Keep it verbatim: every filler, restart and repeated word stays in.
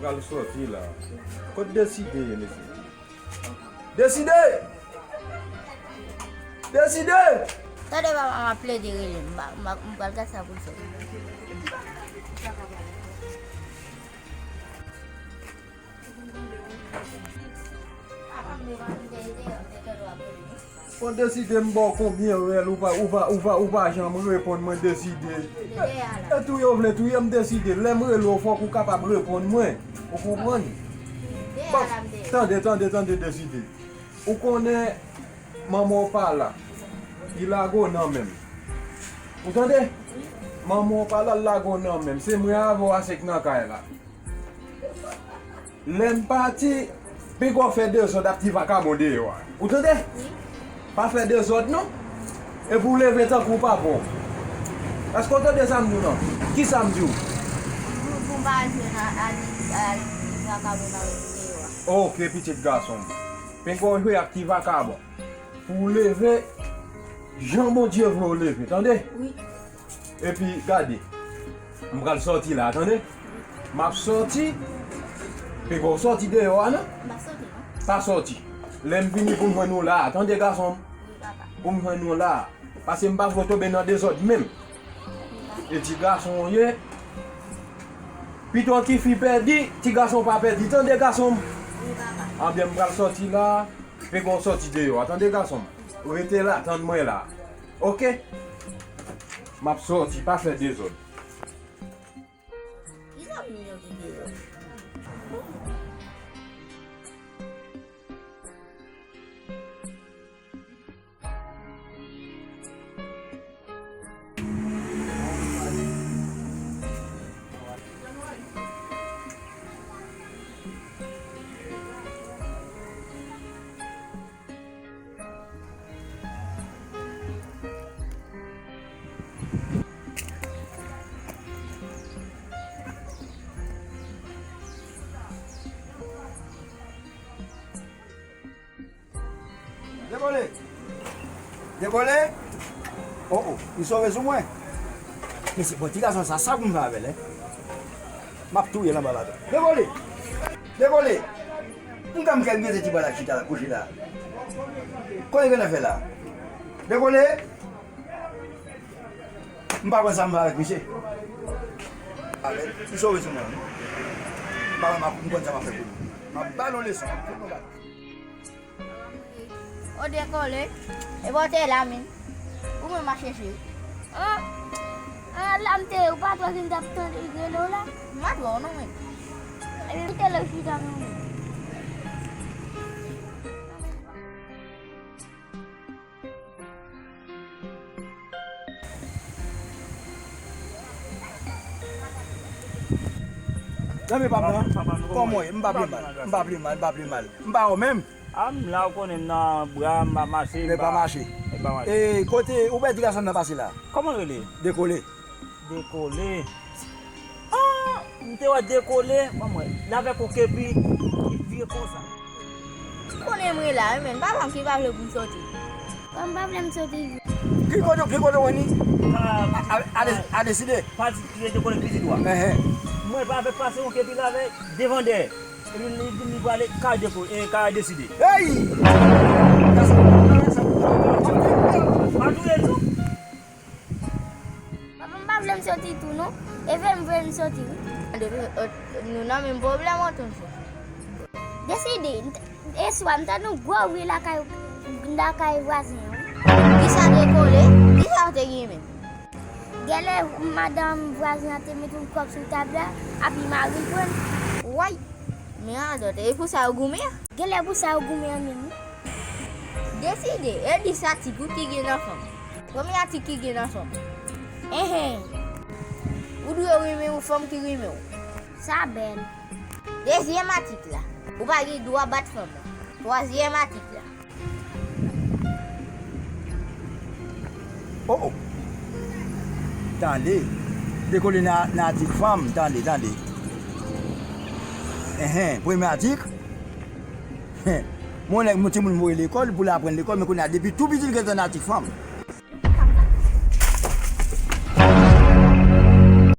Pral sòti la. Kot Deside ye, mesye? Deside! Deside! Tande papa, m ap plede rele, m pa, m pa, m pral gad sa pou l fè. Bon, Deside, m ba w konbyen rèl, ou pa, ou pa, ou pa, ou pa janm reponn mwen, Deside. E, e touye w vle touye m, Deside. Lè m rele w, fòk ou kapab reponn mwen. Ou konprann? Bon, tande, tande, tande, Deside. Ou konnen manman w pa la. Li lage w nan men m. Ou tande? Manman w pa la, l lage w nan men m. Se mwen avè w a sèk nan kay la. Lè m pati, piga w fè dezòd ak ti vakabon deyò a. Ou tande? Wi. Pa fè dezòd non. Epi w leve tankou w pa bon. Èske w tande sa m di w lan? Kisa m di w? Pou, pou m pa al jwenn a, a, a ti vakabon nan deyò a. Oke, pitit gason m. Piga w jwe ak ti vakabon. Pou w leve, jan Bondye vle w leve, tande? Wi. Epi, gade, m pral sòti la, tande? M ap sòti, piga w sòti deyò a, non? M pa sòti, non. Pa sòti. Lè m vini pou m jwenn ou la, tande, gason m? Wi, papa. Pou m jwenn ou la. Paske m pa vle w tonbe nan dezòd menm. Wi, papa. E ti gason w ye. Pito ti fi pèdi, ti gason pa pèdi, tande, gason m? Wi, papa. Anben, m pral sòti la, piga w sòti deyò a, tande, gason m? Rete la, tann mwen la. Oke? M ap sòti, pa fè dezòd. Ki zanmi m yo ki deyò? Dekole! Dekole! Oh, oh, li sove sou mwen. Mesye, bon, ti gason sa, sa pou m fè avè l, en? M ap touye l anba bato. Dekole! Dekole! M ka m kèk mete ti bal ak chita la, kouche la. Kote gen afè la? Dekole! M pa konn sa m fè avèk misye. Avèk, li sove sou mwen, wi. M pa konn, m konn sa m ap fè pou li. M ap ba l yon leson, m ap fout yon bal. Ou dekole, e bò te la menm. Ou menm mache cheri. An, an, la m te ye, ou pa t wè ke m t ap tande rele w la? M pa t wè w non menm. Epi m te lè chita menm. Zanmi pa m nan, kòman w ye? M pa pi mal, m pa pi mal, m pa pi mal. M pa wè w menm. A, m la, ou konnen m nan bra, m pa mache, m pa mache. M pa mache. E, kote, ou wè ti gason nan pase la? Kòman l rele? Dekole. Dekole. Ah, m te wè Dekole, ban mwen, l avèk yon kepi ki vye konsa. Ou konnen mwen la, wi, men papa m ki pa vle pou m sòti. Bon, m pa vle m sòti. Ki kote, ki kote w wè ni? Ah, a, a, a, a Deside. Pa di Dekole pitit ou a. Enhen. Mwen pa vle pase yon kepi la avèk devan dèyè. Epi li di m li prale kay Dekole, e kay Deside. Hey! Pa touye l non. Papa m pa vle m soti tou non. E vle m vle m soti wi. Nou nan menm pwoblèm antann frè. Deside, e swa m tande yon gwo bri lakay, lakay vwazen an wi. Kisa Dekole? Kisa w te gen menm? Genlè madanm vwazen an te mete yon kòb sou tab la, epi mari l pran l. Way! Men radòt, e pou sa yo goumen an? Genlè pou sa yo goumen an menm wi. Deside, e di sa ti gou ki gen nan fanm. Premye atik ki gen nan fanm. Enhen. Ou dwe renmen yon fanm ki renmen w. Sa bèl. Dezyèm atik la. Ou pa gen dwa bat fanm nan. Twazyèm atik la. Oh, oh. Tande. Dekole nan, nan atik fanm. Tande, tande. Enhen. Premye atik. Yon nèg, yon timoun voye lekòl, pou l aprann lekòl, men kounye a, depi tou piti, l gentan nan atik fanm.